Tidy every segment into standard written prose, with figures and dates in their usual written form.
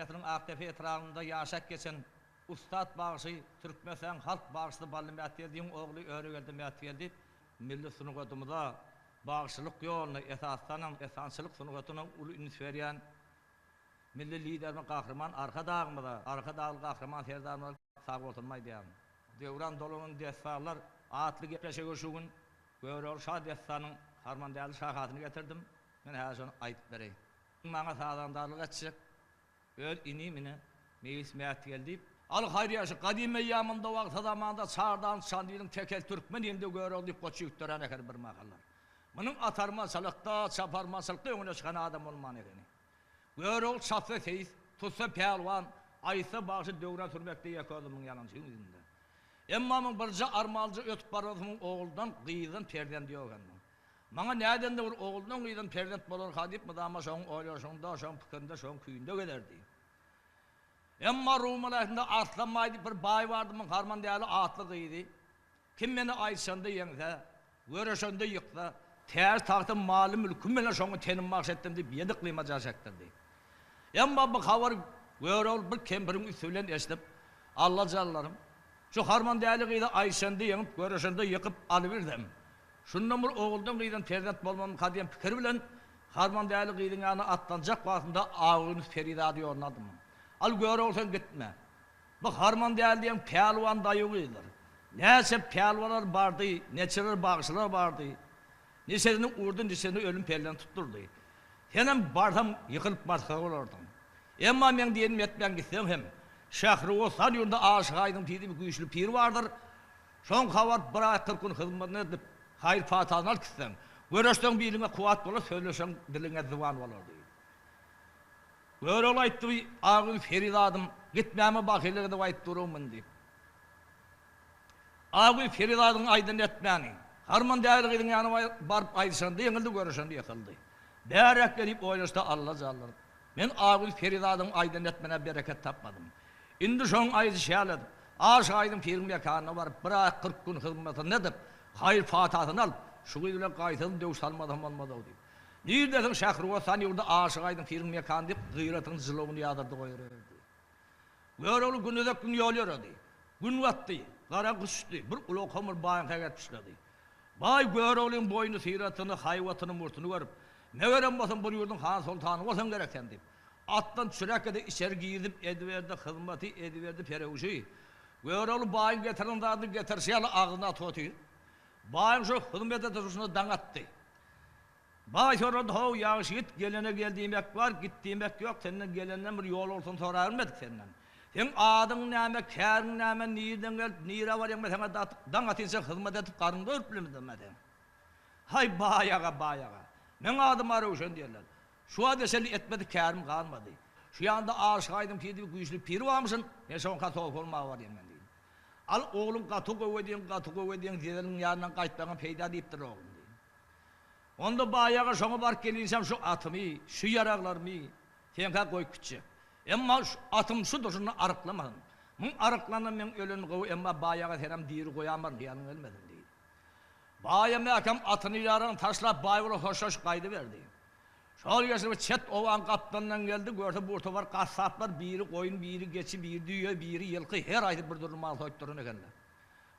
welaýatynyň Akdepe etrabynda ýaşap geçen ussat bagşy, Türkmenistanyň halk bagşysy Bally Mätgeldiýewiň ogly Öregeldi Mätgeldiýew milli sungatymyza, bagşylyk ýoluna, esasanam, dessançylyk sungatyna uly üns berýän Milli Liderimiz Gahryman Arkadagymyza, Arkadagly Gahryman Serdarymyza sagbolsunymy aýdýaryn. Döwran dolanan dessanlar atly gepleşige şu gün Görogly şa dessanyň Harmandäli şahasyny getirdim. Men häzir şony aýdyp bereýin. Maňa sazandarlyk etjek öz inim ine Meýlis Mätgeldiýew. Al haýryýaşy, gadym eýýamynda wagty zamanda Çardan Çandylyň tekel türkmen ilinde Görogly diýip goç ýigit dörän ekeni bir mahallar. Munuň atarmançylykda, çaparmançylykda öňüne çykan adam bolman ekeni. Görogly çapsa seýis, tutsa pälwan, aýtsa bagşy döwran sürmekde ýeke özi muň ýalançyň ýüzünde. Emma muň birje armalyja ötüp barmasy muň oguldan, gyzdan perzendi ýok eken muň. Maňa nädende bir oguldan gyzdan perzent bolarka diýip mydama şoň oýlanyşygynda, şoň pikirinde, şoň küýünde gezerdi. Emma Rum welaýatynda Arslan baý diýip bir baý bardy, muň Harmandäli atly gyzy. Kim meni aýdyşanda ýeňse, göreşende ýyksa, täji-tagtym, maly-mülküm bilen şoňa tenimi bagş etdim diýip ýedi yklyma jar çekdirdi. Emma bu habary Görogly bir kempiriň üsti bilen eşidip, Alla janlarym, şu Harmandäli gyzy aýdyşanda ýeňip, göreşende ýykyp alybirsem, şundan bir oguldan-gyzdan perzent bolmamyka diýen pikir bilen Harmandäli gyzyň ýanyna atlanjak wagtynda Agöýnüs perizady ýoluna aldym. Al Görogly sen gitme. Bu Harmandäli diýen pälwan daýaw gyzdyr. Näçe pälwanlar bardy, neçeler bagşylar bardy. Niçesini urdy, niçesini ölüm pelden tutdurdy. Senem barsaň ýykylyp masgara bolarsyň. Emma meň diýenimi etmän gitseň hem, Şähribossan ýurdunda Aşyk Aýdyň pir diýip güýçli pir bardyr. Şoňka baryp bir aý 40 gün hyzmatyny edip, haýyr-patasyny alyp gitseň, göreşseň biliňe kuwwat bolar, sözleşseň diliňe zyban bolar diýdi. Görogly aýtdy, Agyn perizadym, gitmäme bakylyk edip aýdyp durugmyn diýip. Agyn perizadyň aýdanyny etmäni, Harman däli gyzyň ýanyna baryp aýdyşanda ýeňildi, göreşende ýykyldy. Bäräk gelip oýnaşdy Alla janlar. Men Agyn perizadyň aýdanyny etmänä bereket tapmadym. Indi şoň aýdyşy ýaly edip, Aşyk Aýdyň piriň mekanyna baryp, bir aý 40 gün hyzmatyny edip, haýyr-patasyny alyp, şu gyz bilen gaýtadan döwüş salmasam bolmaz-ow diýip. Nirdesiň Şähribossan ýurdy Aşyk Aýdyň piriň mekany diýip, gyratyň jylawyny ýazyrdy goýberdi. Görogly günuzak gün ýol ýöredi. Gün batdy, garaňky düşdi, bir ulakan bir baýyňka gelip düşledi. Baý Göroglyň boýuny, syratyny, haýbatyny, murtuny görüp, Megerem bolsaň bir ýurduň han-soltany bolsaň gerek sen diýip, atdan çüräkgede içeri girizip ediberdi hyzmaty, ediberdi perewşi. Görogly baýyň getiren zadyny getirişi ýaly agzyna atyp otyr. Baýyň şo hyzmat edişine daň atdy. Baý sorady, How, ýagşy ýigit, gelene gel diýmek bar, git diýmek ýok, senden gelenden bir ýol bolsun sorabilmedik senden. Seň adyň näme, käriň näme, nirden gelip, nirä barýaň, men saňa daň atynça hyzmat edip garnyňy doýrup bilemizmi seň? Haý, baý aga, baý aga, meň adym-a Röwşen diýerler. Şu wagta çenli etmedik kärim galmady. Şu ýanda Aşyk Aýdyň pir diýip güýçli pir barmyşyn, men şoňka sowuk bolmaga barýan men diýdim. Al, oglum, gaty gowy edýäň, gaty gowy edýäň, jedeliň ýanyndan gaýtmagyň peýda diýipdir oglum diýdim. Onda baý aga şoňa baryp gelinçäm şu atymy, şu ýaraglarymy seňkä goýup gitjek. Emma şu atym şudur, şuny aryklamasyn. Muň aryklanda meň ölenim gowy, emma baý aga senem diri goýamaryn, hyýalyň gelmesin diýdi. Baýam mäkäm atyny ýaragyny taşlap baý bilen hoşlaşyp gaýdyberdi. Şol geçip çet obaň gapdalyndan geldi, görse burtowar gassaplar biri goýun, biri geçi, biri düýe, biri ýylky, her haýsy bir dürli mal soýup duran ekenler.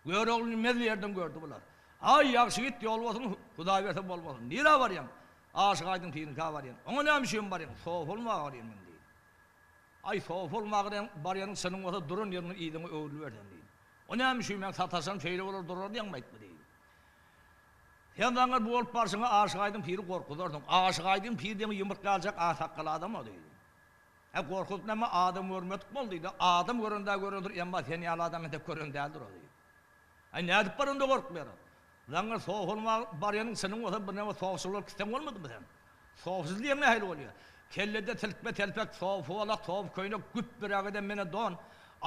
Göroglyny mezli ýerden gördi bular. Aý, ýagşy git, ýol bolsun, Hudaý berse bolmasyn. Nirä barýaň? Aşyk Aýdyň piriňkä barýan. Oňa näme üçin barýaň? Sopy bolmaga barýan men diýdi. Aý, sopy bolmaga barýanyň çynyň bolsa duran ýeriňden yzyňa öwrüliberseň diýdi. O näme üçin meň sataşanym şeýle bolar durar diýeňmi aýtma diýdi. Sen zaňňar bu bolup barşyňa Aşyk Aýdyň piri gorkuzarsyň. Aşyk Aýdyň pir diýeň ýumruk ýaljak aksakgal adam o diýdi. Hä gorkuzyp näme adam görmedik bol diýdi. Adam görende görendir emma sen ýaly adam entek gören däldir o diýdi. Aý nädip baranda gorkmaýar. Zaňňar sowulma barýanyň çynyň bolsa birneme sowçy bolup gitseň bolmadymy sen? Sowsuz diýeň nähili bolýar? Kellede silkme telpek, sowsy balak, sowsy köýnek, güp birägeden mene don,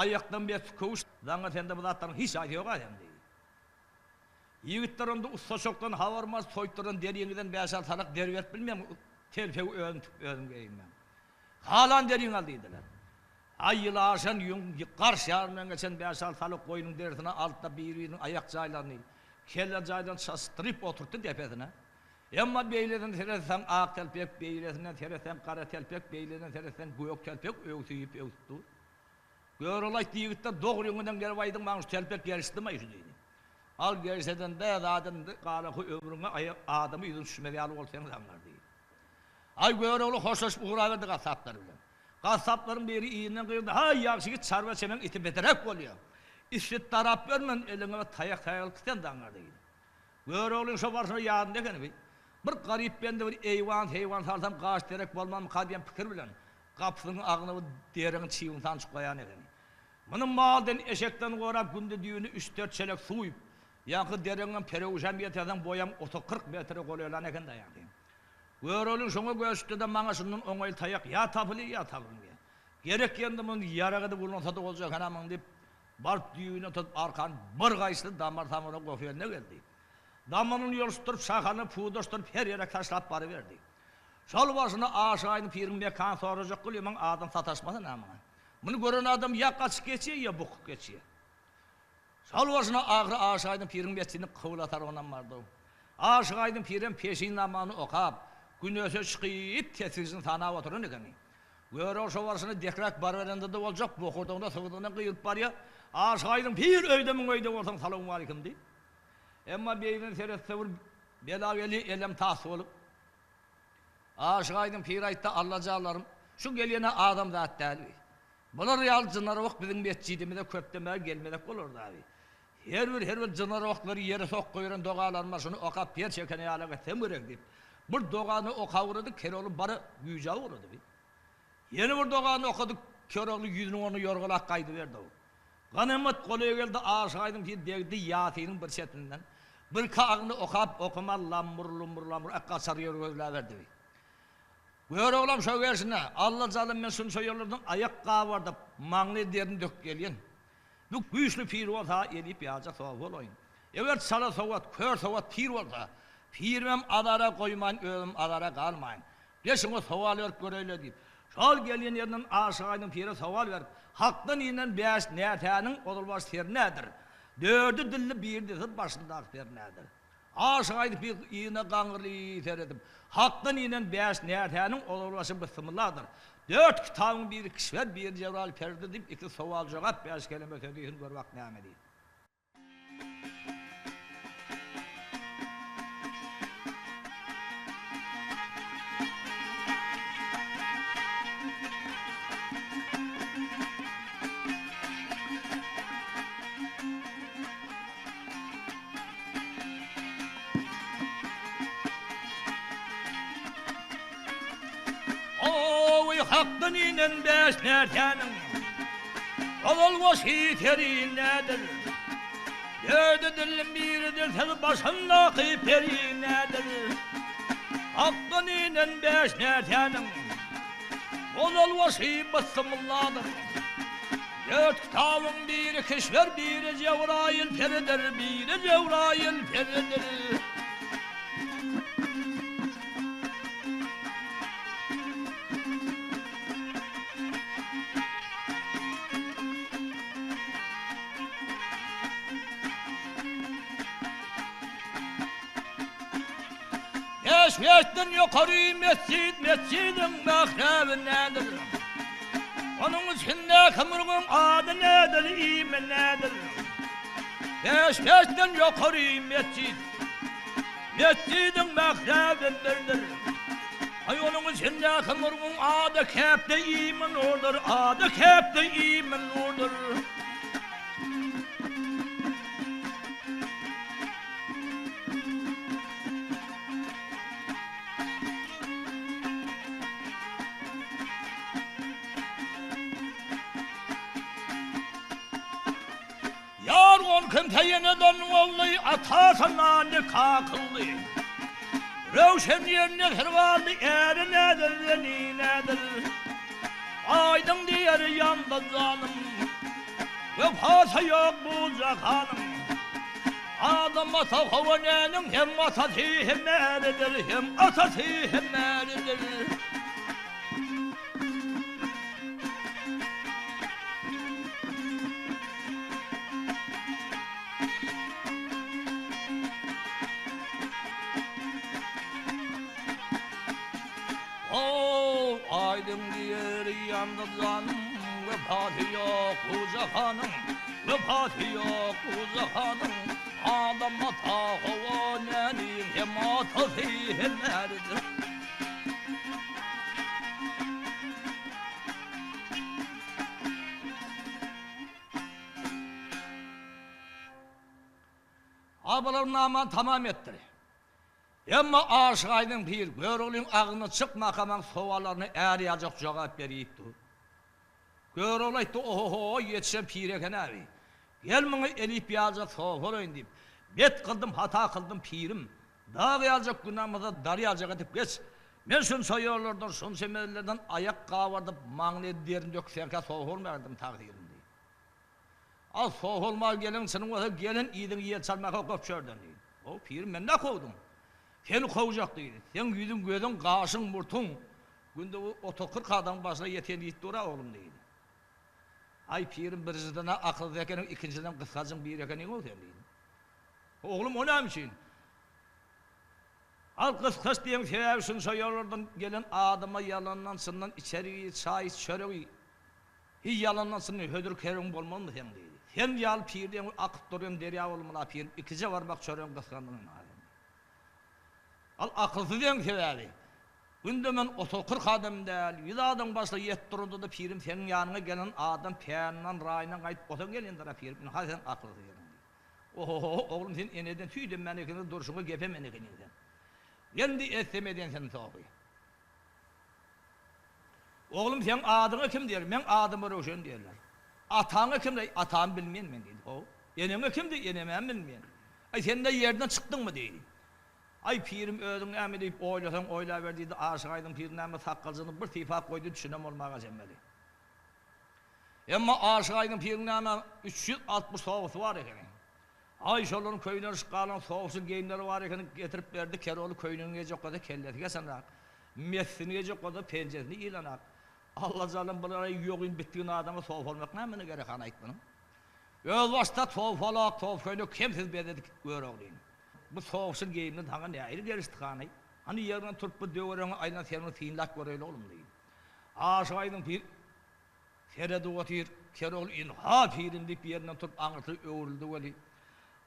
aýakdan bes köwüş. Zaňňar sende bu zatlaryň hiç haýsy ýok-a sen diýdi. Ýigitler onda ussaçylykdan habarmaz, soýtduran deriňizden bäş-alty salak deri berip bilmeň, telpegi özüm tikip özüm geýinmen. Halan deriňi al diýdiler. Aý ýyl aşan ýüň garş ýarymdan geçen bäş-alty salyk goýnuň derisini aldy-da bir-biriniň aýak jaýlaryny, kelle jaýlaryny çaşdyryp oturtdy depesine. Emma beýlesine seretseň ak telpek, beýlesinden seretseň gara telpek, beýlesine seretseň gök telpek öwsüp öwsüp dur. Görogly aýtdy, Ýigitler, dogryňyzdan gelip aýdyň, maňa şu telpek gelişdimi şu diýdi. Al gelşeden-de zat indi galaky ömrüňe aýak adamy ýüzüň düşmez ýaly bolsaň zaňňar diýdi. Aý Görogly hoşlaşyp ugraberdi gassaplar bilen. Gassaplaryň biri yzyndan gygyrdy, Haý, ýagşy git, çarwa çemeň iti beterek bolýa. Islet darap ýörmän, eliňe bir taýak taýak alyp gitsen zaňňar diýdi. Göroglyň şo barşyna ýadynda ekeni bi. Bir garyp bende bir eýwan-seýwan salsam gaş derek bolmamyka diýen pikir bilen, gapysynyň agzyna bir deregiň çybyny sançyp goýan ekeni. Muny maldan, eşekden gorap günde düýbüne üç-dört çelek suw guýup, ýaňky deregiňem perewüşem ýeterseň boýam otuz-kyrk metre golaýlan eken-dä ýaňky. Göroglyň şoňa göçdi-de maňa şundan oňaýly taýak ýa tapylýar, ýa tapylmaýar. Gerek ýerinde muny ýarag edip ulansa-da boljak eken-ä muny diýip, Baryp düýbüne tutup arkany bir gaýyşly damar samyra goferine geldi. Damaryny ýoluşdyryp, şahalyny pudaşdyryp her ýere taşlap baryberdi. Şol barşyna Aşyk Aýdyň piriň mekany sorajak bolýar, maňa adam sataşmasa näme muňa. Muny gören adam ýa gaçyp geçýär, ýa bukup geçýär. Şol barşyna ahyry Aşyk Aýdyň piriň mesjidiniň kybla tarabynam bardy. Aşyk Aýdyň pirem peşin namazyny okap, güneşe çykyp tesbihini sanap oturan ekeni. Görogly şo barşyna dekräk baryberende-de boljak, bokurdagyna sygdygyna gyýylyp barýar. Aşyk Aýdyň pir öýdemiň öýde bolsaň salowmaleýkim diýip. Emma beýlini seretse bir bela gelýär, elem tas bolup. Aşyk Aýdyň pir aýtdy, Allajanlarym, şu gelýän-ä adamzat däl bi. Bular ýaly jynarwak biziň metjidimize köpden bäri gelmezek bolardy abi. Her bir her bir jynarwaklary ýere sokgaýran dogalarym bar, şony okap per çekene ýalak etsem gerek diýip, bir dogany okap ugrady, Kerogly bary güýjäp ugrady bi. Ýene bir dogany okady, Kerogly ýüzüniň ornuna ýorgalap gaýdyberdi. Ganymat golaýa geldi, Aşyk Aýdyň pir degdi Ýasiniň bir çetinden. Birki agyny okap, okaman lamur-lumur-lamur ek gaçar ýer gözläberdi bi. Göroglam şo gelşine, Alla jalym men şunça ýollardan aýak gabardyp, maňlaý derini döküp gelýän. Bu güýçli pir bolsa, elip ýaljak sowap bolaýyn. Eger çala sowat, kör sowat pir bolsa, pirimem azara goýmaýyn, özüm azara galmaýyn. Gel şuňa sowal berip göreýle diýip, şol gelýän ýerinden Aşyk Aýdyň pire sowal berip, Hakdan inen bäş närsäniň ozalbaş seri nädir? Dördi dilli, biri dilsiz başyndaky seri nädir? Aşyk aýdyp bir yzyna gaňryly seredip, Hakdan inen bäş närsäniň ozalbaşy Bismylladyr. Dört kitabyň biri Kişwer, biri Jebraýyl peride diýip, ikisi sowal-jogap, bäş keleme söz diýsin, gör bak näme diýip. Oý, Hakdan inen bäş närsäniň Ozal başy seri nädir? Dördi dillim biri dilsiz başyndaky peri nädir? Hakdan inen bäş närsäniň Ozal başy bysymylladyr. Dört kitabyň biri Kişwer, biri Jebraýyl peridir, biri Jebraýyl peridir. Bäş-bäşden ýokary mesjit, mesjidiň mähraby nädir? Onuň içindäki murguň ady nädir, iými nädir? Bäş-bäşden ýokary mesjit, mesjidiň mähraby birdir. Aý, onuň içindäki murguň ady käpde iými nurdur, ady käpde iými nurdur. Ýar ol kimse ýeneden boldy, Atasyna nika kyldy. Röwşen ýerine sir galdy, Äri nädir, zeni nädir? Aýdyň diýer ýandy janym, Wepasy ýok bu jahanyň. Adam ata How enäniň hem atasy hem äridir, hem atasy hem äridir. Aýdyň diýer ýandy janym, Wepaty ýok bu jahanyň, Wepaty ýok bu jahanyň. Adam ata Howa enäniň hem atasy hem äridir. Abalar namany tamam etdi. Emma Aşyk Aýdyň pir Göroglyň agzyndan çykmaka maň sowallaryna är ýaljak jogap berýip dur. Görogly aýtdy, Ohoho, ýetişen pir eken-ä bi. Gel muňa elip ýaljak sowa bolaýyn diýip. Bet kyldym, hata kyldym, pirim. Dag ýaljak günämizi dar ýaljak edip geç. Men şunça ýollardan, şunça menzillerden aýak gabardyp, maňlaý derini döküp seňkä sowa bolmaýardym, tagsyryň diýip. Al, sohulma geliň, çynyň bolsa gelen yzyňy ýel çalmaka gop şörden diýdi. How, pirim, meni nä kowduň? Seni kowjak diýdi. Seň ýüzüň, gözüň, gaşyň, murtuň günde bu otuz-kyrk adamyň başyna ýeten diýip dur-a, oglum diýdi. Aý, pirim, birinjiden-ä akylsyz ekeniň, ikinjiden gysgajyň biri ekeniň-ow sen diýdi. Oglum, o näme üçin? Al, gysgaç diýen sebäbi şunça ýollardan gelen adama ýalandan, çyndan içeri iý, çaý iç, çörek iý. Hiý ýalandan çyny hödür keregiň bolmazmy seň diýdi. Sen ýaly pirleň akyp durýan derýa bolmaly a pirim ikije barmak çöregiň gysgandygyny a sen. Al akylsyz diýeň sebäbi. Günde men otuz-kyrk adam däl, ýüz adam başyna ýetip duranda-da pirim seň ýanyňa gelen adam pälinden raýyndan gaýdyp otaň gelýändir a pirim ynha seň akylsyz ýeriň diýdi. Ohohoho oglum sen eneden süýt emmän ekeniň durşuňa gep emen ekeniň sen. Geldi etsem eden sen sopy. Oglum, seň adyňa kim diýer? Meň adyma Röwşen diýerler. Ataňa kim diýer? Atamy bilmeýän men diýdi. How, eneňe kim diýer? Enemem bilmeýän. Aý, sen-de ýerden çykdyňmy? diýdi. Aý, pirim, özüň näme diýip oýlasaň oýlaber diýdi. Aşyk Aýdyň pir näme sakgaljyny bir sypap goýdy, düşünen bolmaga çemeli. Emma Aşyk Aýdyň piriň näme 360 sowgasy bar ekeni. Aý, şolaryň köýnelişip galan sowsuz geýimleri bar ekeni, getirip berdi, Kerogly köýnegini geýjek bolsa kellesi kesenrak, messini geýjek bolsa penjesini ýylanak. Allajanym, bulara ýogyn bitgin adama sowuk bolmak nämene gerek hany aýt munuň? Özbaşdak sowuk-falak, sowuk köýnek kemsiz bezedik Göroglyny. Bu sowsuz geýimler saňa nähili gelişdi hany? Hany ýeriňden turup bir döweregiňe aýlan seni synlap göreýli oglum diýdi. Aşyk Aýdyň pir. Seredip otyr, Kerogly ynha pirim diýip ýerinden turup aňyrsy öwrüldi weli,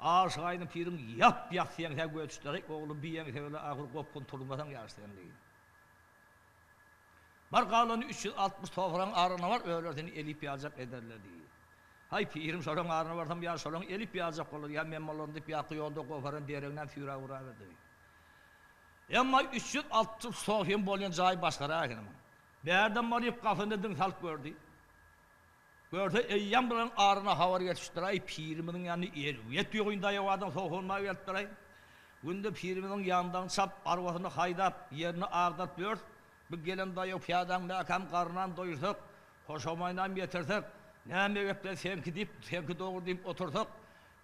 Aşyk Aýdyň piriň ýap-ýasy ýeňsä gözi düşdi, Aý, oglum, bi ýeňse weli ahyr gopgun turmasaň ýagşy sen diýdi. Bar galany 360 topragyň aryna bar, öler seni elip ýaljak ederler diýdi. Haý, pirim, şolaň aryna barsam ýa şolaň elip ýaljak bolar, ýa men bolaryn diýip ýaky ýolda goparan dereginem süýräp uraberdi. Emma 360 sofyň bolýan jaýy başgarak eken muň. Bärden baryp gapyny diň salyp gördi. Görse, eýýäm bularyň aryna habar ýetişipdir-aý, pirimiziň ýanyna erbet ýogyn daýaw adam sowhulmaga gelipdir-aý. Günde pirimiziň ýandagyny çap, arbasyny haýdap, ýerini agdaryp ýörüs. Bu gelen daýaw pyýadaň mäkäm garnynam doýursak, hoşamaýynam ýetirsek, näme gepler seňki diýip, seňki dogry diýip otursak,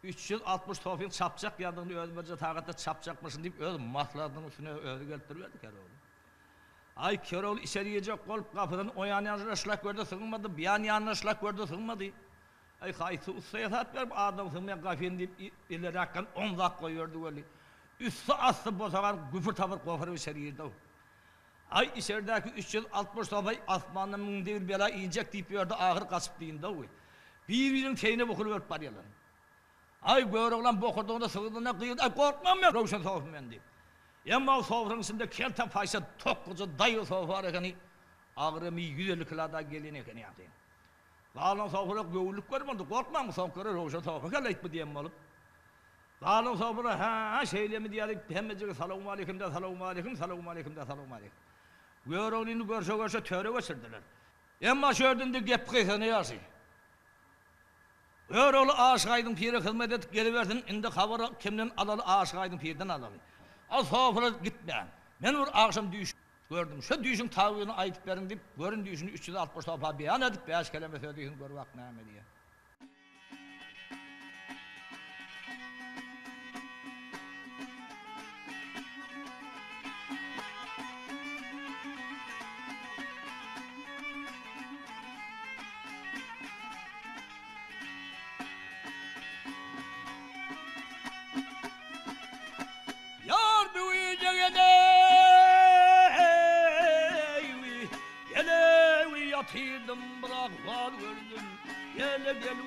360 sofyň çapjak ýandagyny özi birje sagatda çapjakmyşyn diýip, öz maslahatynyň üstüne özi gelip duruberdi kerogly. Aý, Kerogly içeri girjek bolup, gapydan o ýan ýanyna şlak gördi, sygmady, bu ýan ýanyna şlak gördi, sygmady. Aý, haýsy ussa ýasap berip, adam sygmaýan gapyny diýip, ileräkden omzap goýberdi weli, üsti asty bosagany güpür-tapyr goparyp içeri girdi-ow. Aý, içeridäki 360 sopaý asmandan müňde bir bela injek diýip ýördi, ahyr gaçyp dyndy-ow. Bir-biriniň teýine bukulyberip barýarlar. Aý, Göroglam bokurdagyna sygdyna gygyrdy, Aý, gorkmaň men, Röwşen sopy men diýip. Emma ol sofraň içinde kelte paýça tokgaja daýaw sofa bar ekeni, agramy 150 kila dagy gelýän ekeni ýaňky. Galan sofra göwünlik görmedi, gorkmaň, soňky göre Röwşen sofa geleýtmi diýen bolup. Galan sofra hä, şeýlemi diýýär diýip, hemmejigi salowmaleýkim-de salowmaleýkim, salowmaleýkim-de salowmaleýkim. Göroglyny görşe-görşe töre geçirdiler. Emma şu ýerde indi gep gysana ýagşy. Görogly Aşyk Aýdyň pire hyzmat edip gelibersin, indi habary kimden alaly Aşyk Aýdyň pirden alaly. Al sofra gitmäň. Men bir agşam düýş gördüm. Şo düýşüň tabyryny aýdyp beriň diýip, gören düýşüni 360 sofa beýan edip, bäş keleme söz diýsin, gör bak näme diýýär. Ýar büwije geleý, geleý.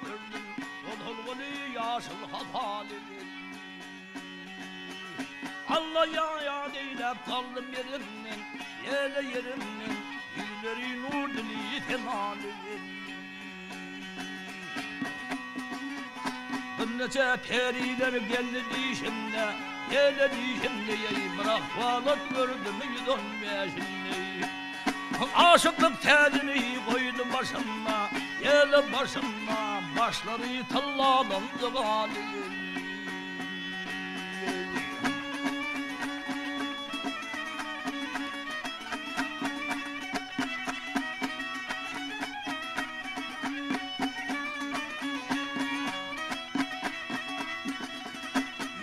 gördüm, Ozalgyly ýaşyl hasaly geldi. Alla ýa-ýa deýläp galdym ýerimden, Ýele ýerimden, Ýüzleri nur dili semaly geldi. Birnäçe periler geldi diýşimde, Ýele diýşimde ýeý, bir ahwalat gördüm 110 bäşinde. Aşyklyk täjini goýdy başyma, Ýele başyma, başlary tyllalandy galy geldi.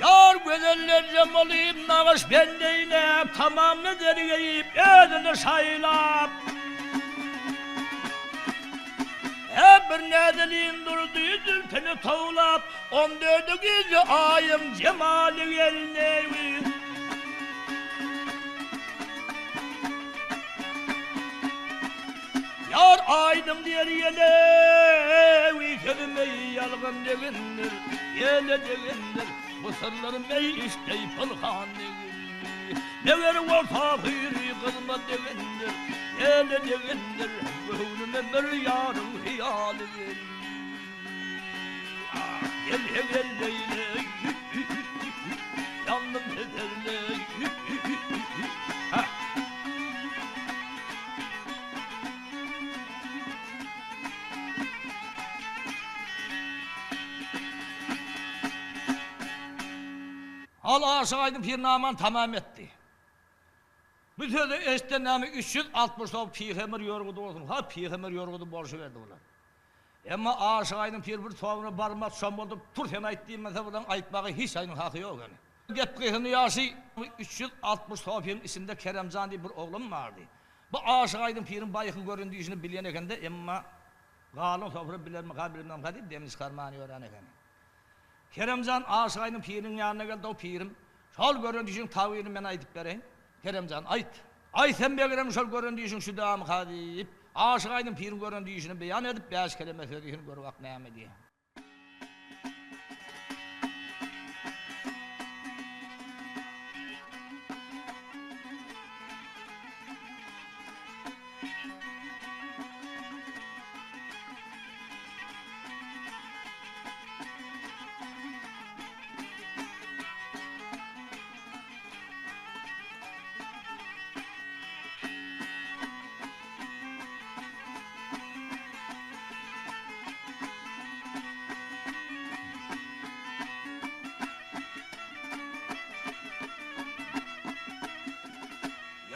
Ýar gözeller jem bolyp, nagyş bendeýläp, Tamamly der geýip, özüni şaýlap. Hä bir näzelin durdy zülpüni towlap, On dördi gije aýyň jemaly geldi. Ýar aýdyň diýer ýelewi sözüm eý ýalgan degindir, ýele degindir, bu syrlarym eý işdeý pynhan degindir. Meger bolsa hüýri gyzma degindir, ýele degindir, göwnüme bir ýaryň hyýaly geldi. Ah, gel he gel leýle, ýandym hezerle, ha. Al aşyk aýdyň pirnamany tamam etdi. Bu sözi eşden näme 369 pygamber ýorgudy bolsun, ha pygamber ýorgudy bolşuberdi bular. Emma aşyk aýdyň pir bir soňra barmak şom boldy, tur sen aýt diýmese bulaň aýtmaga hiç aýdyň haky ýok eken. Gep gysyny ýaşy 360 sopyň içinde Keremjan diýip bir oglan bardy. Bu Aşyk Aýdyň piriň baýky gören düýşüni bilýän ekende, emma galyň sofra bilermika bilmemka diýip demini çykarman ýören ekeni. Keremjan Aşyk Aýdyň piriniň ýanyna geldi, O pirim, şol gören düýşüň tabyryny men aýdyp bereýin. Keremjan, Aýt. Aý sen begrem şol gören düýşüň şüdamyka diýip, Aşyk Aýdyň piriň gören düýşüni beýan edip, bäş keleme sözi gör bak näme diýýär.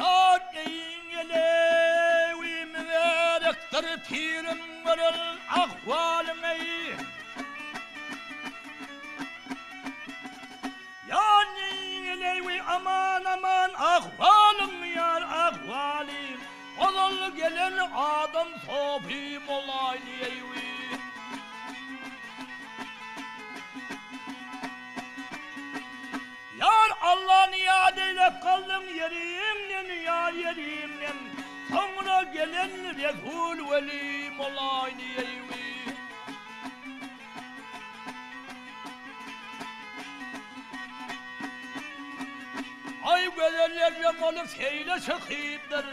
Ýar eýiň ýelewi mübärekdir pirim görel ahwalyň eý. Ýar eýiň ýelewi aman aman ahwalym ýar ahwalym. Ozal gelen adam sopy bolaýdy eý. Ýar Allany ýat eýläp galdyň ýeriňden ýar ýeriňden Soňra gelen Resul weli bolaýdy eý. Aý gözeller jemaly seýle çykypdyr,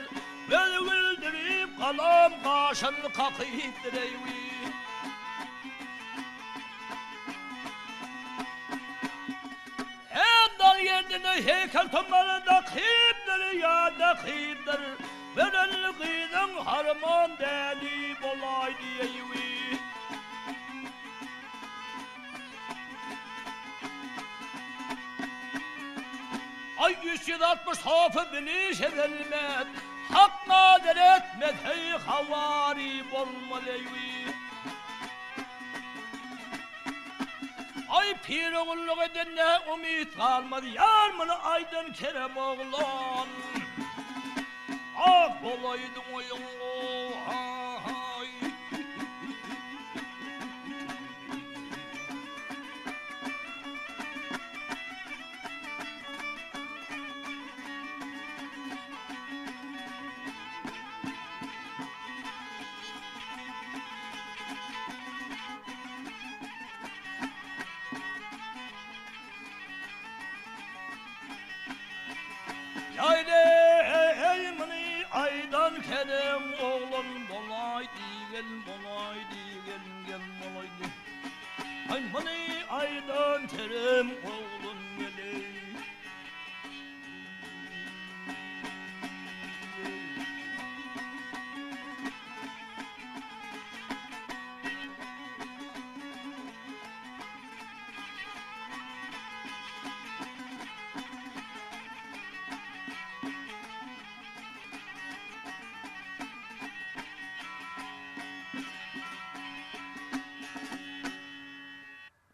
Göz güldürip galam gaşyn kakypdyr eý-wiý. Her dal ýerdine heýkel tomary dakypdyr ýa dakypdyr, Gözel gyzyň harman däli bolaýdy eý-wiý. Aý 360 sopy biliş edilmez, Hak nazar etmez heý hawary bolmaz eý-wiý. Aý pire gulluk edende umyt galmaz, Ýar muny aýdan Kerem oglan. Ah bolaýdyň oýuň o-ha-haý. Aý muny aýdan Kerem oglum geleý.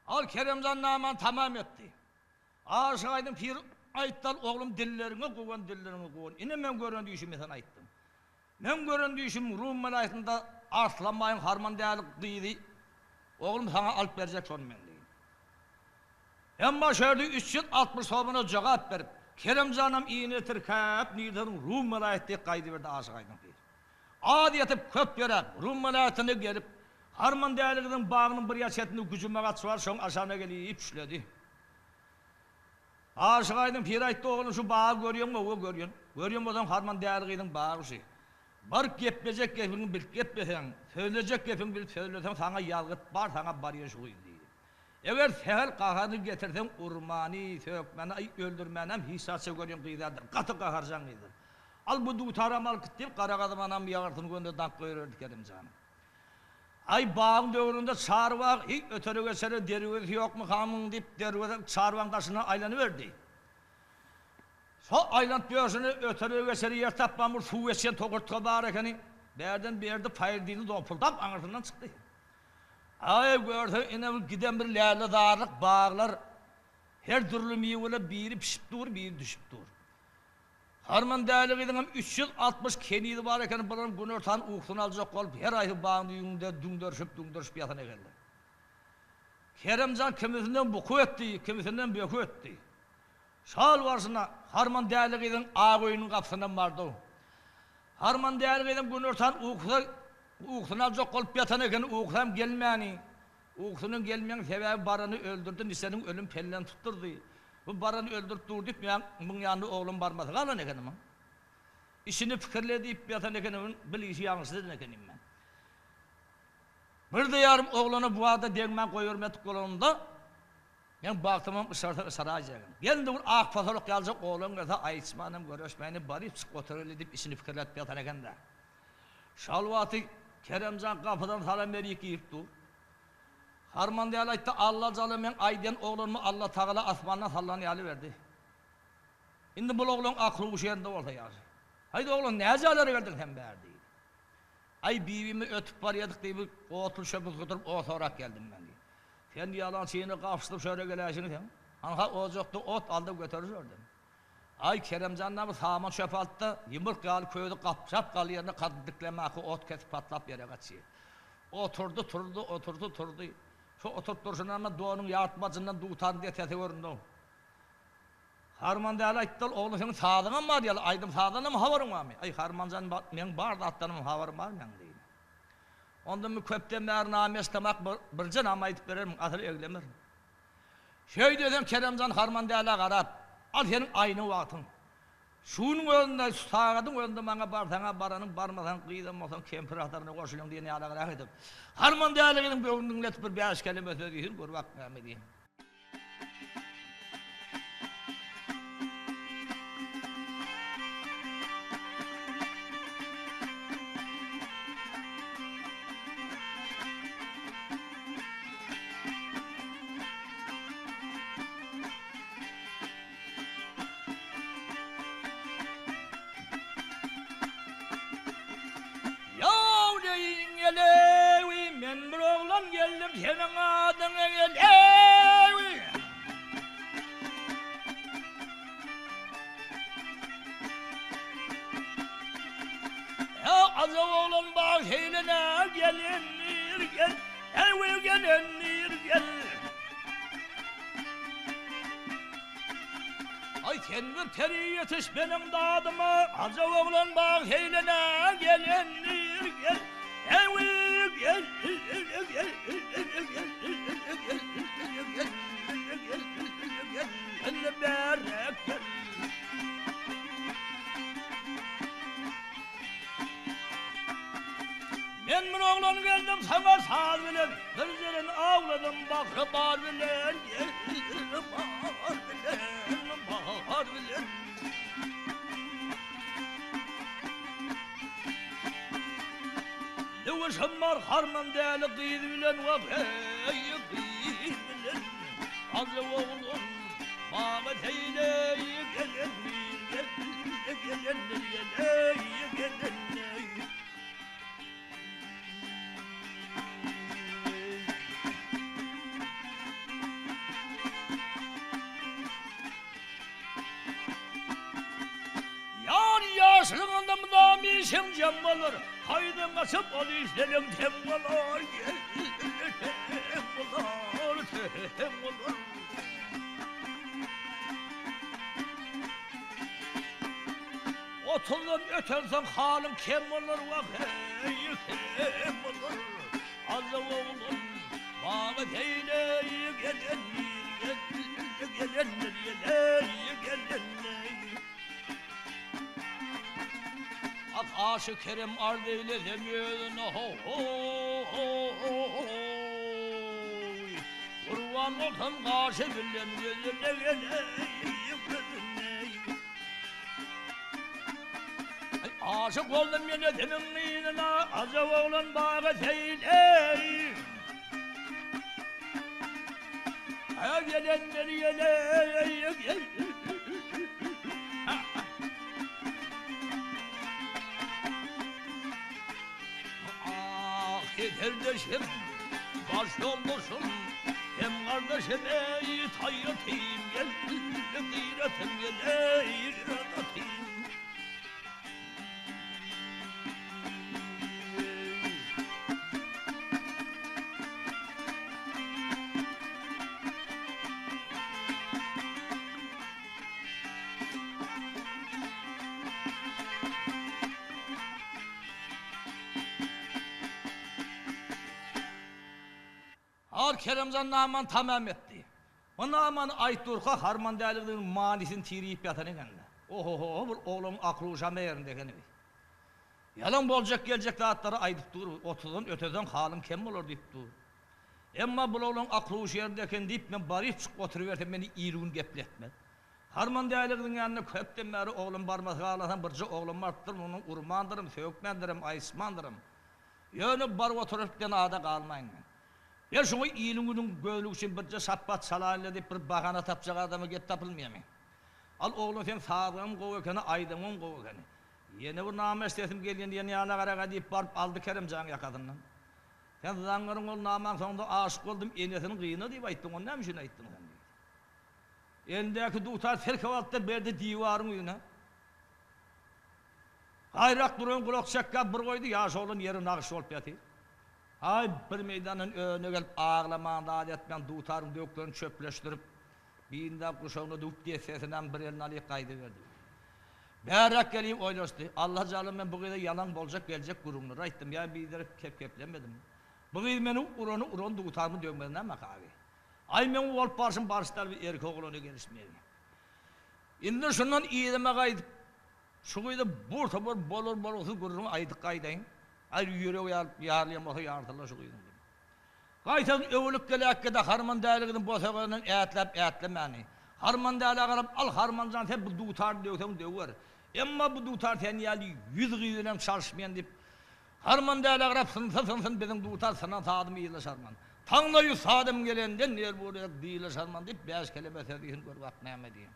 Al Keremjan namany tamam etdi. Aşyk Aýdyň pir aýtdal oglum dilleriňe guwan dilleriňe guwan ine meň gören düýşümi sen aýtdyň. Meň gören düýşüm Rum welaýatynda Arslanbaýyň harman däli gyzy oglum saňa alyp berjek şony men diýdi. Emma şo ýerde 360 somuna jogap berip Keremjanam yzyna tirkäp nirden Rum welaýaty diýip gaýdyberdi Aşyk Aýdyň pir. Az ýatyp köp ýöräp Rum welaýatyna gelip Harman däli gyzyň bagynyň bir ýa çetinde güjüm agaç bar şoň aşagyna gelip düşledi. Aşyk Aýdyň pir aýtdy, Oglum, şu bagy görýäňmi? Hawa, görýän. Görýän bolsaň, Harman däli gyzyň bagy şu. Baryp geplejek gepiňi bilip gepleseň, sözlejek gepiňi bilip sözleseň, saňa ýazgyt bar, saňa barýan şu gyz diýdi. Eger sähel gaharyny getirseň, urmany, sökmäni, aý, öldürmänem hiç zatça görýän gyz däldir. Gaty gaharjaň gyzdyr. Al bu dutaram alyp git diýip, gara gazmanam ýagyrsyny gönde daňyp goýberdi Kerimjana. Aý, bagyň döwründe çarbag, hiý, ötere-geçere derwezesi ýokmy muň diýip, derweze çarbagyň daşyndan aýlanyberdi. Şo aýlanyp ýörşüne ötere-geçere ýer tapman bir suw geçýän tokurtga bar ekeni. Bärden Berdi paýyrdini dopuldap aňyrsyndan çykdy. Aý, görse, ine bir giden bir lälezarlyk baglar, her dürli miweler biri pişip dur, biri düşüp dur. Harman däli gyzyňam 360 kenizi bar ekeni, bularam günortan ukusyny aljak bolup, her aýsy bagyň düýbünde düňderişip-düňderişip ýatan ekenler. Keremjan kimisinden buky etdi, kimisinden böki etdi. Şol barşyna Harman däli gyzyň ak öýüniň gapysyndan bardy. Harman däli gyzyň günortan ukusy ukusyny aljak bolup ýatan ekeni, ukusam gelmäni. Ukusynyň gelmegiň sebäbi barany öldürdi, Niseniň ölüm pelleni tutdurdy. Bu barany öldürip dur diýip, meň muň ýanyna oglum barmasy galan ekeni muň. Işini pikirle diýip ýatan ekenim, bil işi ýalňyş eden ekenim men. Birde ýarym oglana bu wada degmän goýbermedik bolanymda, meň bagtymam yşarsa yşaraýjagyn. Geldi bir ak posalak ýaljak oglan gelse, aýytmanam, göreşmänem baryp çyk otureli diýip işini pikirläp ýatan eken-dä. Şol wagty Keremjan gapydan salam berip girip dur. Harman däli aýtdy, Alla jala meň aýdýan oglanymy Alla tagala asmandan sallan ýaly berdi. Indi bul oglan akyly huşy ýerinde bolsa ýagşy. Haýt oglan näjalara geldiň sen bäri diýdi. Aý bibimi ötüp barýadyk diýip otly çöpi tutup ot sorap geldim men diýdi. Sen ýalançyny gapyşdyryp şöyle geläýşiň sen. Hanha ojakda ot alda göter şörden. Aý, Keremjan dagy saman çöp aldy-da, ýumruk ýaly közi gapjap galy ýerine kadyp diklemaki ot kesip patlap ýere gaçýar. Oturdy, turdy, oturdy, turdy. Şo oturyp durşunam donuň ýartmajyndan dutaryň depesi göründi. Harman däli aýtdy-ol, Oglum, seniň sazyňam bar ýaly, aýdym-sazdanam habaryň barmy? Aý, Harmanjan, meň bar zatdanam habarym bar meň, diýdi. Onda men köpden bäri name eşdemak, birje name aýdyp berermiň, asyl eglemerin. Şeý diýseň, Keremjan Harman dälä garap, Al seniň aýna wagtyň. Şu günüň özünde, şu sagadyň özünde maňa barsaň-a baranyň, barmasaň gyzam bolsaň kempir hataryna goşulyň diýen ýalyrak edip, Harman däli gyzyň böwrüni diňletip bir bäş keleme söz diýsin, gör bak näme diýen. Ýaw deýin gelewi, men bir oglan geldim seniň adyňa gelewi. Ýa ajap oglan bar şeýle nä gelendir gel. Ewe gelendir gel. Aý sen bir peri ýetiş meniň dadyma, Ajap oglan bag heýlene gelendir gel. Ewe gel gel gel gel gel gel gel gel bärek gel. Men bir oglan geldim saňa saz bilen, Bir jeren. awladym bahry bar bilen, bar bilen, bar bilen. Söweşim bar harman däli gyz bilen wah eý gyz bilen Ajap oglum maňa seýle gelendir gelendir geleý gelendir. Ýar ýaşlygyňda mydam işiň jem bolar, Haýdan gaçyp ol işleriň tem bolar, Tem bolar, tem bolar. Otuzdan ötensoň halyň kem bolar, Wah, heý, kem bolar. Alla oglum, maňa beýle gelendir, gelendir, gelendir. Ak aşy Kerem arz eýlesem özüne, ho-ho-ho-ho-hoý. Gurban bolsam gaşy bilen gözüne geleý, gözüne. Aşyk boldum ýene seniň yzyna, Ajap oglan baga seýleý. Aý gelenler geleý. Ah serdeşim, baş ýoldaşym, hem gardaşym eý taýratym gel, gyratym gel eý gyratym. Har Keremjan namany tamam etdi. Bu namany aýt durka Harman däliginiň manysyny tirip ýatan eken-dä. Ohoho, bul oglan akyl huşam ýerinde ekeni bi. Ýalan boljak geljek zatlary aýdyp dur, otuzdan öteseň halyň kem bolar diýip dur. Emma bul oglan akyl huşy ýerinde eken diýip men baryp çykyp oturybersem meni il-gün gepletmez. Harman däligiň ýanyna köpden bäri oglum barmasy galasam birje oglum barypdyr, muny urmandyrym, sökmändirim, aýyşmandyrym. Ýöne baryp oturyp diýen ada galmaýyn men. Men şuňa iliň-günüň gözlügi üçin birje şapbat çalaýyn-la diýip bir bahana tapjak adama gep tapylmaýamy? Al oglan seň sazyňam gowy ekeni, aýdymyňam gowy ekeni. Ýene bir nama eşdesim gelýän diýen ýaly garaga diýip baryp aldy Keremjanyň ýakasyndan. Sen zaňňaryň ol namaň soňunda aşyk boldum enesini gyna diýip aýtdyň, ony näme üçin aýtdyň sen diýdi. Elindäki dutar sirkep alyp-da berdi diwaryň ýüzüne. Gaýrak duran gulak çekgä bir goýdy, ýaş oglan ýere nagyş bolup ýatyr. Aý, bir meýdandan öne gelip aglaman zat etmän dutaryň döwüklerini çöpleşdirip, birini-de guşagyna düwüp dessesinem bir eline alyp gaýdyberdi. Bäräk gelip oýlaşdy. Alla jala men bu gyza ýalan boljak geljek gürrüňleri aýtdym, ýa biderek kep-keplemedim. Bu gyz meni urany uran dutarymy döwmez näme kagy. Aý meň bolup barşym baryş däl bir erkek oglana gelişmegi. Indi şundan yzyma gaýdyp şu gyza bursa bir bolar bolgusyz gürrüň aýdyp gaýdaýyn. Aý ýüregi ýaryp ýarylýan bolsa ýarsynlar şu gyzyň diýip. Gaýtadan öwülip geläkge-de Harman däli gyzyň bosagyndan ätläp ätlemäni. Harman dälä garap al Harmanjan sen bu dutary döwseň döwer. Emma bu dutar sen ýaly ýüz gyz bilen çalyşmaýan diýip Harman dälä garap synsa synsyn biziň dutar synan sazymy ýylaşarman. Taňla ýüz sadym gelenden ner bolýar dylaşarman diýip bäş keleme söz diýsin gör bak näme diýen.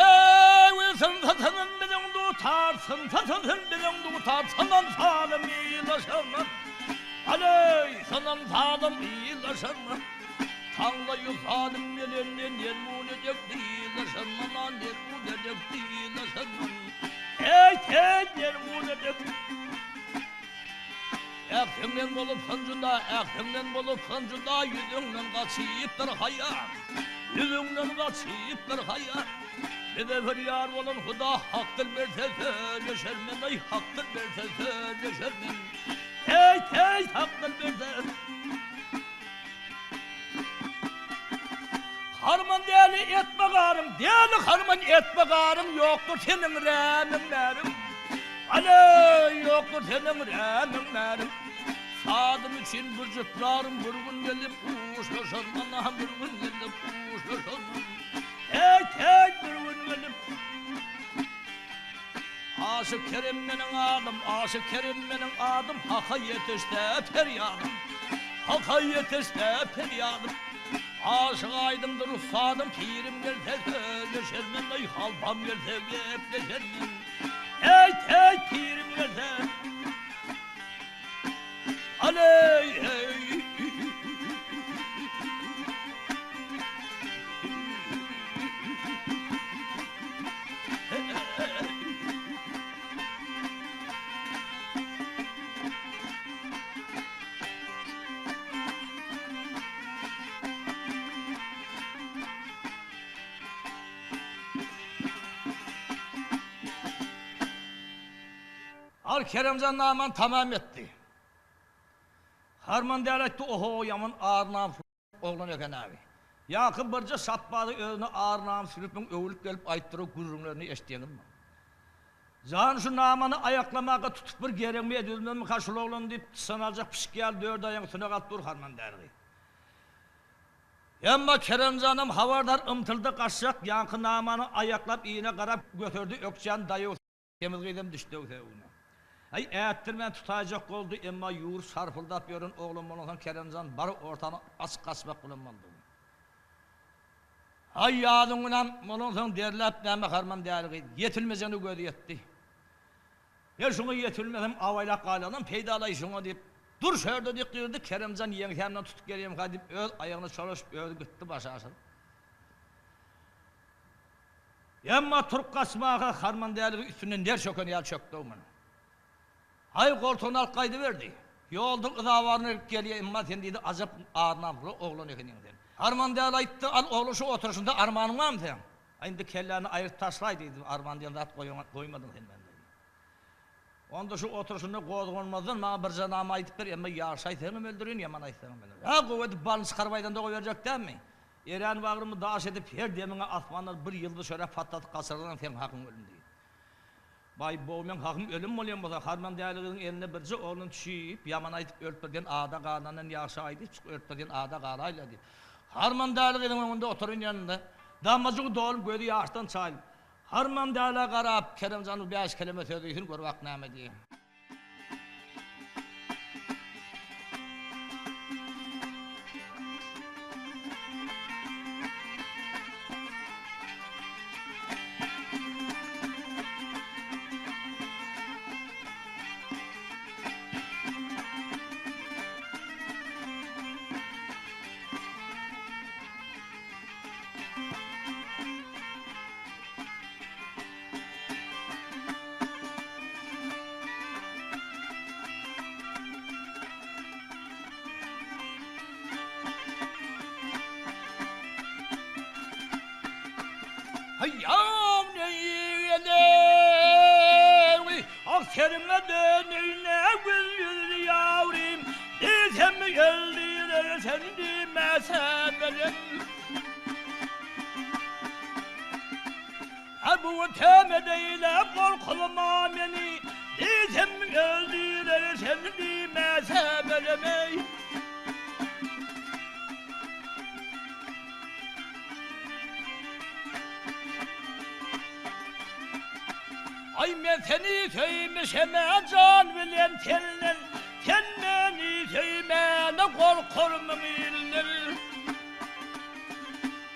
Eý, synsa-synan biziň dutar, synsa-synan biziň dutar, synan salym ýylaşarman. Aleý, synan salym ýylaşarman. Taňlaýy zalym gelenden nerwune dek dyýlaşarman, a nerwune dek dyýlaşarman. Eý, sen nerwune dek. Ähtiňden bolupsyň juda, ähtiňden bolupsyň juda, Ýüzüňden gaçypdyr haýa, Ýüzüňden gaçypdyr haýa. Bize bir ýar bolan Huda hakdyr berse söyleşermen aý hakdyr berse söyleşermen Heý heý hakdyr berse Harman däli etme garyň däli harman etme garyň ýokdur seniň rämiň märiň Aleý ýokdur seniň rämiň märiň Sadym üçin bir jüp narym bir gün gelip uşlaşarman ah bir gün gelip uşlaşarman Heý heý bir gün gelip Aşyk Kerim meniň adym Aşyk Kerim meniň adym Haka ýetişse perýadym Haka ýetişse perýadym Aşyk aýdyňdyr ussadym Pirim gelse sözleşermen Eý halpam gelse gepleşermen Heý heý pirim gelse Aleý heý. Al Keremjan namany tamam etdi. Harman däl aýtdy, Oho, ýaman ar-namysly oglan eken abi. Ýaňky birje şapbady özüne ar-namys bilip öwülip gelip aýtdyran gürrüňlerini eşitýäňizmi? Jan şu namany aýaklamaka tutup bir geregimi edilmemika şul oglan diýip çysan aljak pişik ýaly dört aýagyň üstüne galyp dur Harman dälgi. Emma Keremjanam habardar ymtyldy gaçjak ýaňky namany aýaklap yzyna garap göterdi ökjäni daýaw Semiz gyzam düşdi öwsegine. Aý, ätdirmän tutaýjak boldy, emma ýüwrüp şarpyldap ýören oglan bolansoň Keremjan bary ortany açyk gaçmak bilen boldy. Aý, ýazyň günäm bolansoň derläp näme harman däli gyz, ýetilmejegine gözi ýetdi. Men şuňa ýetilmesem abaýlap galanam peýdalaý şuňa diýip, dur şu ýerde diýip gygyrdy, Keremjan ýeňsämden tutup gelýemka diýip öz aýagyna çolaşyp özi gitdi başy aşyryp. Emma turup gaçmaga harman däligi üstünden ner çöken ýaly çökdi-ow munuň. Aý, goltugyny alyp gaýdyberdi. Ýolda yzabaryna gelip gelýä, emma sen diýdi, ajap ar-namysly oglan ekeniň sen. Harman däli aýtdy, Al, oglan şu oturyşynda armanyň barmy seň? Aý, indi kelläni aýryp taşlaý diýdi, arman diýen zat goýmadyň sen mende diýdi. Onda şu oturyşynda gozganmazdan maňa birje nama aýdyp ber, emma ýagşy aýtsaňam öldürin, ýaman aýtsaňam öldürin. Hä, gowy edip balyny çykaryp aýdanda goýberjek dälmi? Erän bagrymy daş edip, her demiňe asmandan bir ýyldyz çörek patladyp gaçyrsaň, seň hakyň ölüm diýdi. Baý, bow, meň hakym ölüm bolýan bolsa, Harman däli gyzyň eline birje oglan düşüp, ýaman aýdyp ölüpdir diýen ada galandan ýagşy aýdyp çyk ölüpdir diýen ada galaýla diýip. Harman däli gyzyň öňünde oturan ýanynda, damajygy dolup, gözi ýaşdan çaýylyp, Harman dälä garap, Keremjan bu bäş keleme söz diýsin, gör bak näme diýýär. Haýam neýlewi, ak seriňe döneýin-ä gül ýüzli ýarym, Diýsem öldürer sen diýmesem ölem. Bu töhmet eýläp gorkuzma meni, Diýsem öldürer sen diýmesem ölem eý. Aý men seni söýmüşem-ä jan bilen tenden, Sen meni söýmäne gorkarmyň ilden.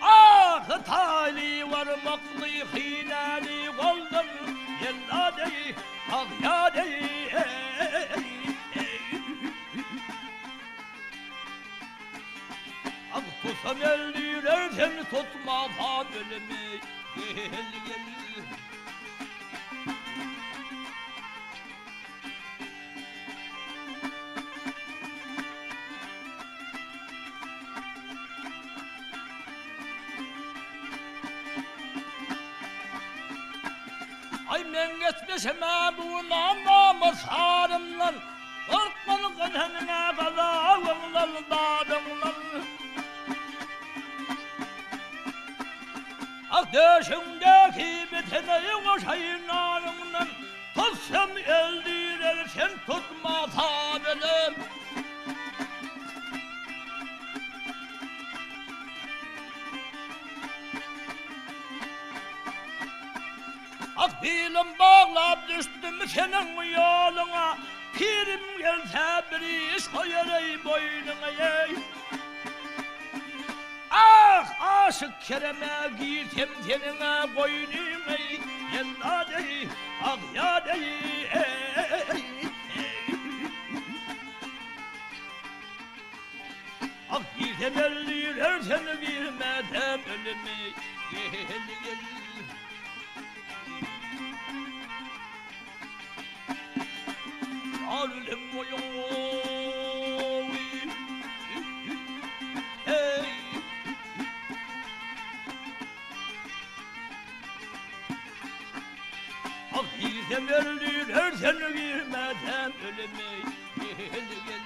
Ah, taýly barmakly hynäli goldan Ýella deý, agýa deý, Ah, tutsam öldürer sen tutmasam ölüm Gel, gel. meň geçmişime bu günäm namys arymdan Gorkman gynanyňa gazabyňdan dadyňdan Ah döşüňdäki bitene goşaýyn nanyňdan Tutsam öldürer sen tutma tabelem. Ak bilim baglap düşdüm seniň ýoluňa, Pirim gelse bir iş goýar-eý boýnuňa, eý. Ah, aşyk Kereme girsem seniň-ä goýnuňa-eý, Ýellad-eý, agýad-eý, eý. Ah girsem öldürer seni girmesem ölümi gel gel. Al ölüm Hey. Ah girsem öldürer seni girmesem ölümi gel gel.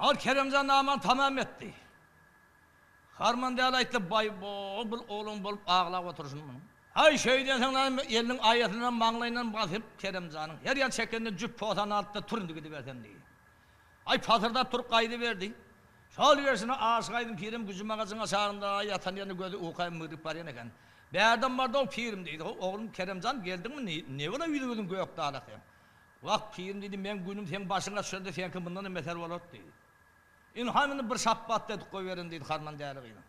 Al Keremjan namany tamam etdi. Harman däl aýtdy, Baý bo, bul oglan bolup aglap oturyşyny munuň. Aý, şeýdensoň näme, eliniň aýasyndan, maňlaýyndan basyp Keremjanyň her ýan çekende jüp posany alyp-da, tur indi gidibersen diýdi. Aý, pasyrdap turup gaýdyberdi. Şol gelşine Aşyk Aýdyň pirem güjüm agajyň aşagynda ýatan ýerinde gözi uka mürrüp barýan eken. Bärden bar-da, pirim diýdi. How, oglum Keremjan, geldiňmi, ne bola ýüzi-gözüň gök dalak seň? Wah, pirim diýdi, meň günüm seň başyňa düşende seňki mundanam beter bolar diýdi. Ynha indi bir şapbat edip goýberin diýdi Harman däli gyzyň.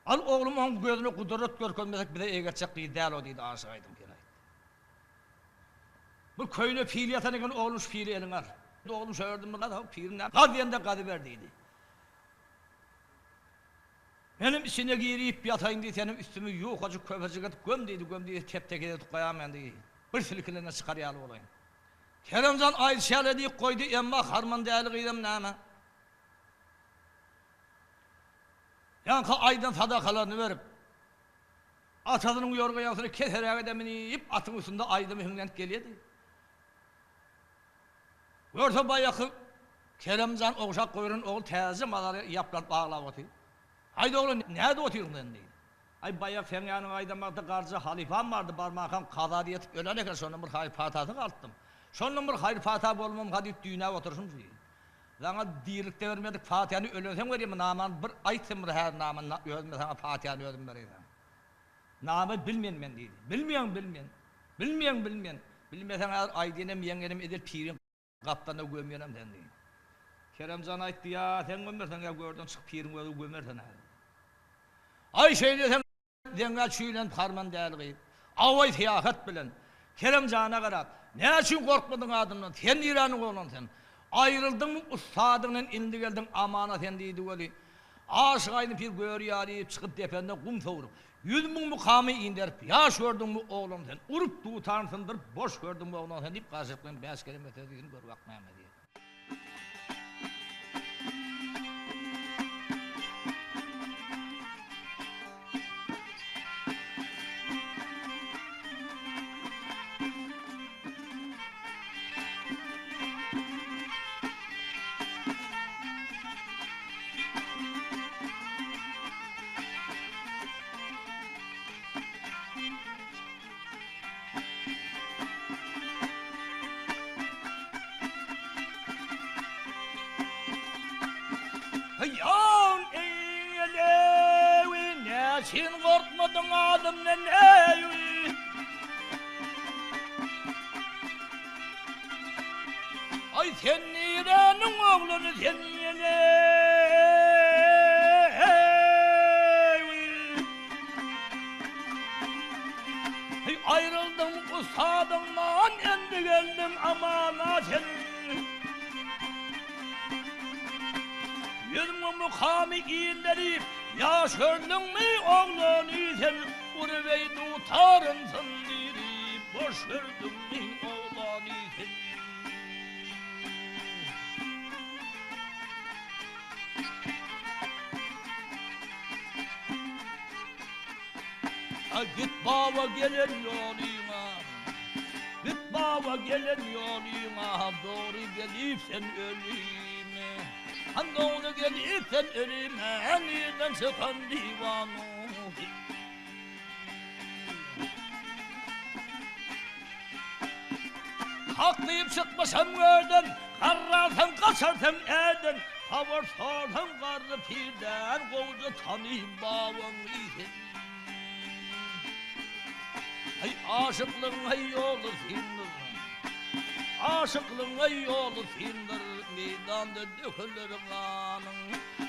Al oglum oň gözüne gudrat görkezmesek bize egertjek gyz däl o diýdi Aşyk Aýdyň pir aýtdy. Bir köýne pil ýatan eken oglum şu pili eliňe al. Oglum şo ýerden bir gaz haw pirim näme gaz diýende gazyber diýdi. Menem içine girip ýataýyn diýdi senem üstümi ýukajyk köpejik edip göm diýdi göm diýdi tep tekiz edip goýaýyn men diýdi. Bir silkilende çykar ýaly bolaýyn. Keremjan aýdyşy ýaly edip goýdy emma Harman däli gyzam näme. Ýaňky aýdan sadakalaryny berip. Atasynyň ýorga ýagsyny keseräge-de münip, atyň üstünde aýdymy hiňlenip gelýärdi. Görse baýaky Keremjan ogşap goýberen ogul täzeje mazary ýaplanyp aglap otyr. Haýda oglan, nädip otyrsyň sen? diýdi. Aý, baýaky seň ýanyňa gaýdan wagtda garja halypam bardy, barmakam kaza ýetip ölen eken, şondan bir haýyr-patasy galypdym. Şondan bir haýyr-pata bolmamyka diýip düýnäp oturyşym şu diýdi. Saňa dirilikde bermedik fatyhany ölenseň berýän namany bir aýt sen bir häzir namany özüme saňa fatyhany özüm bereýin saňa. Nama bilmen men diýdi. Bilmeýäň bilmen. Bilmeýäň bilmen. Bilmeseň häzir aýdýanam ýeňňenem edil piriň gapdalynda gömýänem sen diýdi. Keremjan aýtdy ýa sen gömerseň ýa görden çyk piriň özi gömer seni häzir. Aý şeýleseň Zeňňä çüýlenip harman däl gyz. Awaý syýahat bilen. Kerem jana garap, Näme üçin gorkmadyň adamdan, sen niräniň oglany sen? Aýryldyňmy ussadyňdan indi geldiň amana sen diýdi weli, Aşyk Aýdyň pir gör ýaly iýip çykyp depende gum sowrup, 100 müň mukamy inderip, ýaş gördüňmi oglany sen, urup dutaryny syndyryp boş gördüňmi oglany sen diýip garşylykly bäş keleme söz diýsin gör bak näme diýer. Hyýal eýlewi näçün gorkmadyň adymdan eý. Aý sen niräniň oglany sen ýene. Aýryldym ussadyňdan endi geldim amana sen. Ýüzüňe mukamy inderip, ýaş gördüňmi oglany sen, Urubeý dutaryn syndyryp, boş gördüňmi oglany sen. A git baba gelen ýolyňa, Git baba gelen ýolyňa, Dogry gelip sen ölüme. Han dogry gelip sen ölüme, Nirden çykan diwana. Hak diýip çykmyşam görden, Garrarsam gaçarsam ärden, Habar sorsam garry pirden, Gowja tanyp babaň sen. Aý aşyklygyň aý ýoly syndyr, Aşyklygyň aý ýoly syndyr, Meýdanda döküler ganyň.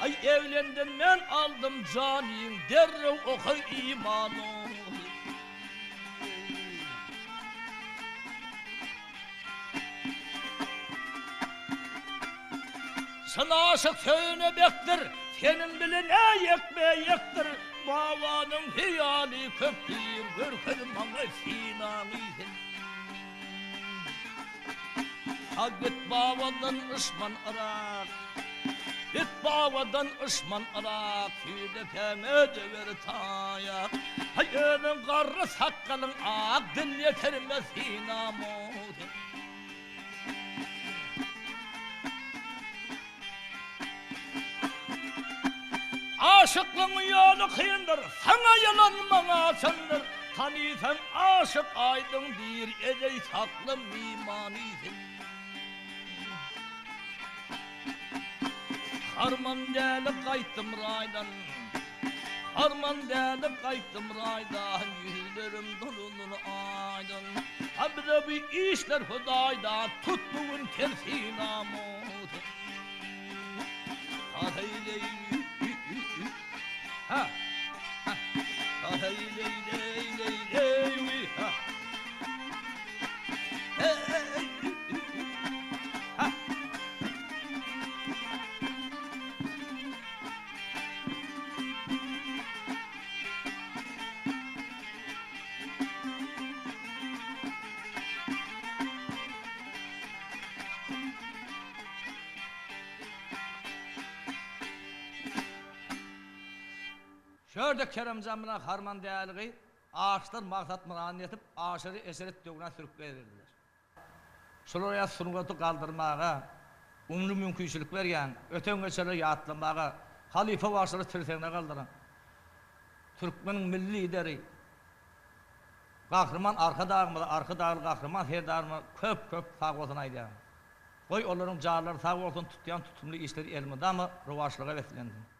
Aý eglenden men aldym janyň, Derrew oka imanyň. Çyn aşyk söýene bekdir, Seniň bilen ýekbe-ýekdir. Babanyň hyýaly köpdir, Görkez maňa synaňy sen. Ha git babadan yşman yrak, Git babadan yşman yrak, Tüýdepäňe döwer taýak. Haý özüň garry sakgalyň ak, Dil ýetirme synama sen. Aşyklygyň ýoly kyndyr, Saňa ýylan maňa çyndyr, Tanysaň aşyk aýdyň diýr, Edeý sakla mimany sen. Harman däli gaýtdym raýdan, Harman däli gaýtdym raýdan, Ýüzlerim doludyr aýdan. A bize bu işler Hudaýdan, Tut bu gün tersinamut. Şörde Keremjan bilen Harman däligi aşlar maksat-myradyna ýetip, aşyry eşret döwran sürüp gezdirdiler. Şolar ýaly sungaty galdyrmaga uly mümkinçilik berýän, öten-geçenleri ýatlamaga, halypa bagşylary tirsegine galdyran türkmeniň Milli Lideri Gahryman Arkadagymyza, Arkadagly Gahryman Serdarymyza köp-köp sagbolsun aýdýaryn. Goý, olaryň janlary sag bolsun, tutýan tutumly işleri elmydama rowaçlyga beslensin!